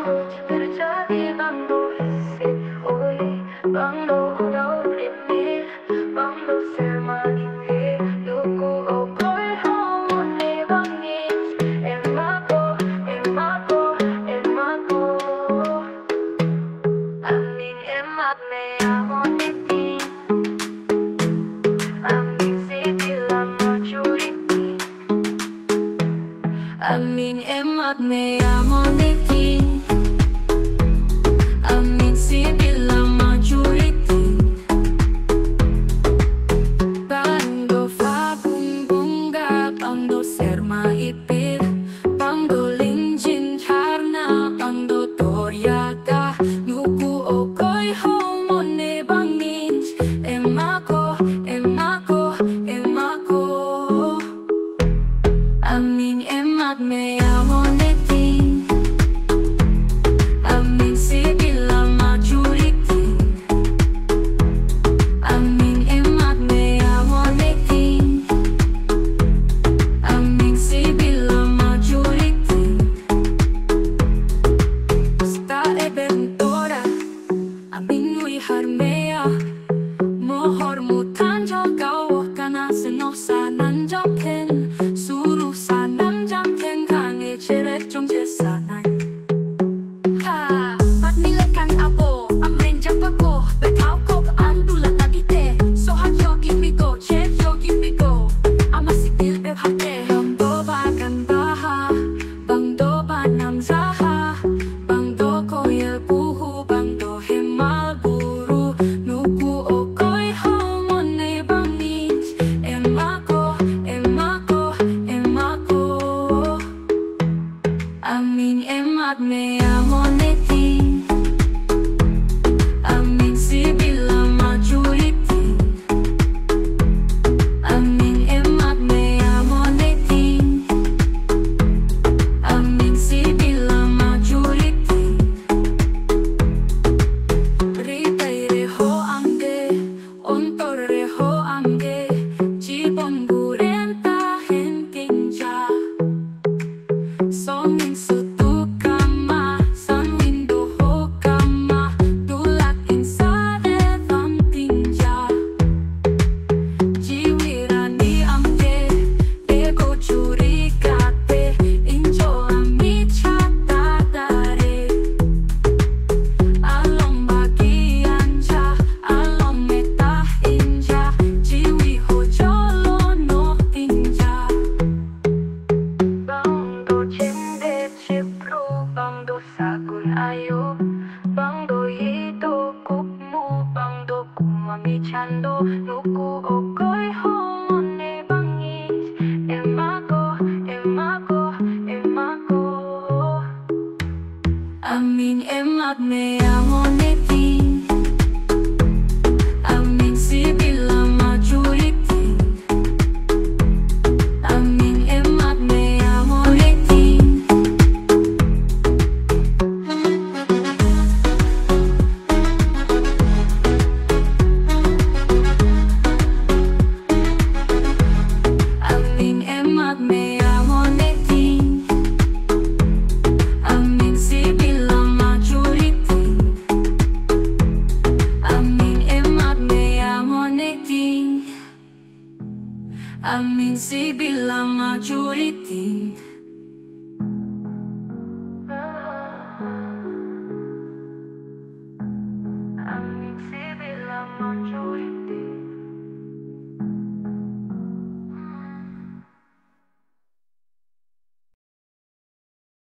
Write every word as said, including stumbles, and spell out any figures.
ᱪᱤᱛᱟᱹᱨ ᱪᱟᱹᱨᱤ ᱵᱟᱝ ᱫᱚ ᱦᱤᱸᱥᱤᱫ ᱦᱚᱭ, ᱵᱟᱝ ᱫᱚ ᱩᱰᱟᱹᱣ ᱨᱤᱢᱤᱞ, ᱵᱟᱝ ᱫᱚ ᱥᱮᱨᱢᱟ ᱧᱤᱫᱟᱹ, ᱱᱩᱠᱩ ᱚᱠᱚᱭ ᱦᱚᱸ ᱢᱚᱱᱮ ᱵᱟᱝ ᱤᱧ ᱮᱢᱟ ᱠᱚ, ᱮᱢᱟ ᱠᱚ, ᱮᱢᱟ ᱠᱚ᱾ ᱟᱢᱤᱧ ᱮᱢᱟᱫ ᱢᱮᱭᱟ ᱢᱚᱱᱮ ᱛᱤᱧ, ᱟᱢᱤᱧ ᱥᱤᱵᱤᱞ ᱟᱢᱟ ᱪᱩᱲᱤ ᱛᱤᱧ᱾ ᱟᱢᱤᱧ ᱮᱢᱟᱫ ᱢᱮᱭᱟ ᱢᱚᱱᱮ ᱛᱤᱧ, ᱟᱢᱤᱧ ᱥᱤᱵᱤᱞ ᱟᱢᱟ ᱪᱩᱲᱤ ᱛᱤᱧ᱾ ᱵᱟᱝ ᱫᱚ ᱯᱷᱟᱹᱜᱩᱱ ᱵᱚᱸᱜᱟ, ᱵᱟᱝ ᱫᱚ ᱥᱮᱨᱢᱟ ᱤᱯᱤᱞ, ᱵᱟᱝ ᱫᱚ ᱞᱤᱸᱡᱤᱱ ᱡᱷᱟᱨᱱᱟ, ᱵᱟᱝ ᱫᱚ ᱫᱚᱨᱭᱟ ᱫᱟᱜ, ᱱᱩᱠᱩ ᱚᱠᱚᱭ ᱦᱚᱸ ᱢᱚᱱᱮ ᱵᱟᱝ ᱤᱧ ᱮᱢᱟ ᱠᱚ, ᱮᱢᱟ ᱠᱚ, ᱮᱢᱟ ᱠᱚ᱾ ᱟᱢᱤᱧ ᱮᱢᱟᱫ ᱢᱮᱭᱟ ᱢᱚᱱᱮ ᱛᱤᱧ, ᱟᱢᱤᱧ ᱥᱤᱵᱤᱞ ᱟᱢᱟ ᱪᱩᱲᱤ ᱛᱤᱧ᱾ ᱟᱢᱤᱧ ᱮᱢᱟᱫ ᱢᱮᱭᱟ ᱢᱚᱱᱮ ᱛᱤᱧ, ᱟᱢᱤᱧ ᱥᱤᱵᱤᱞ ᱟᱢᱟ ᱪᱩᱲᱤ ᱛᱤᱧ᱾ ᱥᱮᱛᱟᱜ ᱨᱮ ᱵᱮᱨᱮᱫ ᱛᱚᱨᱟ ᱟᱢᱤᱧ ᱩᱭᱦᱟᱹᱨ ᱢᱮᱭᱟ, ᱢᱚᱦᱚᱨ ᱢᱩᱴᱷᱟᱹᱱ ᱡᱚᱜᱟᱣ ᱟᱠᱟᱱᱟ, ᱥᱮᱱᱚᱜ ᱥᱟᱱᱟᱧ ᱡᱚᱠᱷᱮᱱ, ᱥᱩᱨᱩᱜ ᱥᱟᱱᱟᱧ ᱡᱚᱠᱷᱮᱱ, ᱜᱷᱟᱱᱮ ᱪᱮᱨᱮᱡ ᱡᱚᱝ ᱡᱮ ᱥᱟᱱᱟᱧ᱾ ᱦᱟ, ᱯᱟᱹᱛᱱᱤ ᱞᱮᱠᱟᱱ ᱟᱵᱚ, ᱟᱢᱨᱮᱱ ᱡᱟᱯᱟ ᱠᱚ, ᱵᱮᱴᱷᱟᱣ ᱠᱚ, ᱟᱢ ᱫᱩᱞᱟᱹᱲ ᱞᱟᱹᱜᱤᱫ ᱛᱮ, ᱥᱚᱦᱟᱜ ᱡᱚᱜᱤ ᱢᱤᱜᱳ, ᱪᱮᱫ ᱡᱚᱜᱤ ᱢᱤᱜᱳ, ᱟᱢᱟᱜ ᱥᱤᱵᱤᱞ ᱵᱮᱵᱷᱟᱨ ᱛᱮ, ᱟᱢ ᱫᱚ ᱵᱟᱜᱟᱱ ᱵᱟᱦᱟ, ᱵᱟᱝ ᱫᱚ ᱵᱟᱱᱟᱢ ᱨᱟᱦᱟ, ᱵᱟᱝ ᱫᱚ ᱠᱚᱭᱮᱞ ᱠᱩᱦᱩ, ᱵᱟᱝ ᱫᱚ ᱦᱮᱢᱟᱞ ᱵᱩᱨᱩ, ᱱᱩᱠᱩ ᱚᱠᱚᱭ ᱦᱚᱸ ᱢᱚᱱᱮ ᱵᱟᱝ ᱤᱧ ᱮᱢᱟ ᱠᱚ, ᱮᱢᱟ ᱠᱚ, ᱮᱢᱟ ᱠᱚ᱾ ᱟᱢᱤᱧ ᱮᱢᱟᱫ ᱢᱮᱭᱟ ᱢᱚᱱᱮ ᱛᱤᱧ, ᱟᱢᱤᱧ ᱥᱤᱵᱤᱞ ᱟᱢᱟ ᱪᱩᱲᱤ ᱛᱤᱧ᱾ ᱟᱢᱤᱧ ᱮᱢᱟᱫ ᱢᱮᱭᱟ ᱢᱚᱱᱮ ᱛᱤᱧ, ᱟᱢᱤᱧ ᱥᱤᱵᱤᱞ ᱟᱢᱟ ᱪᱩᱲᱤ ᱛᱤᱧ᱾ ᱦᱨᱤᱫᱚᱭ ᱨᱮᱦᱚᱸ ᱟᱢᱜᱮ, ᱚᱱᱛᱚᱨ ᱨᱮᱦᱚᱸ ᱟᱢᱜᱮ, ᱡᱤᱵᱚᱱ ᱵᱷᱳᱨᱮᱢ ᱛᱟᱦᱮᱱ ᱛᱤᱧ ᱡᱟ᱾ ᱥᱚᱝ ᱤᱧ ᱥᱩᱛᱩᱜ ᱠᱟᱢᱟ, ᱟᱭᱳ, ᱵᱟᱝ ᱫᱚ ᱦᱤᱛᱚᱜ ᱠᱩᱠᱢᱩ, ᱵᱟᱝ ᱫᱚ ᱠᱩᱢᱟᱹᱢᱤ ᱪᱟᱸᱫᱚ, ᱱᱩᱠᱩ ᱚᱠᱚᱭ ᱦᱚᱸ ᱢᱚᱱᱮ ᱵᱟᱝ ᱤᱧ ᱮᱢᱟ ᱠᱚ, ᱮᱢᱟ ᱠᱚ, ᱮᱢᱟ ᱠᱚ᱾ ᱟᱢᱤᱧ ᱮᱢᱟᱫ ᱢᱮᱭᱟ ᱢᱚᱱ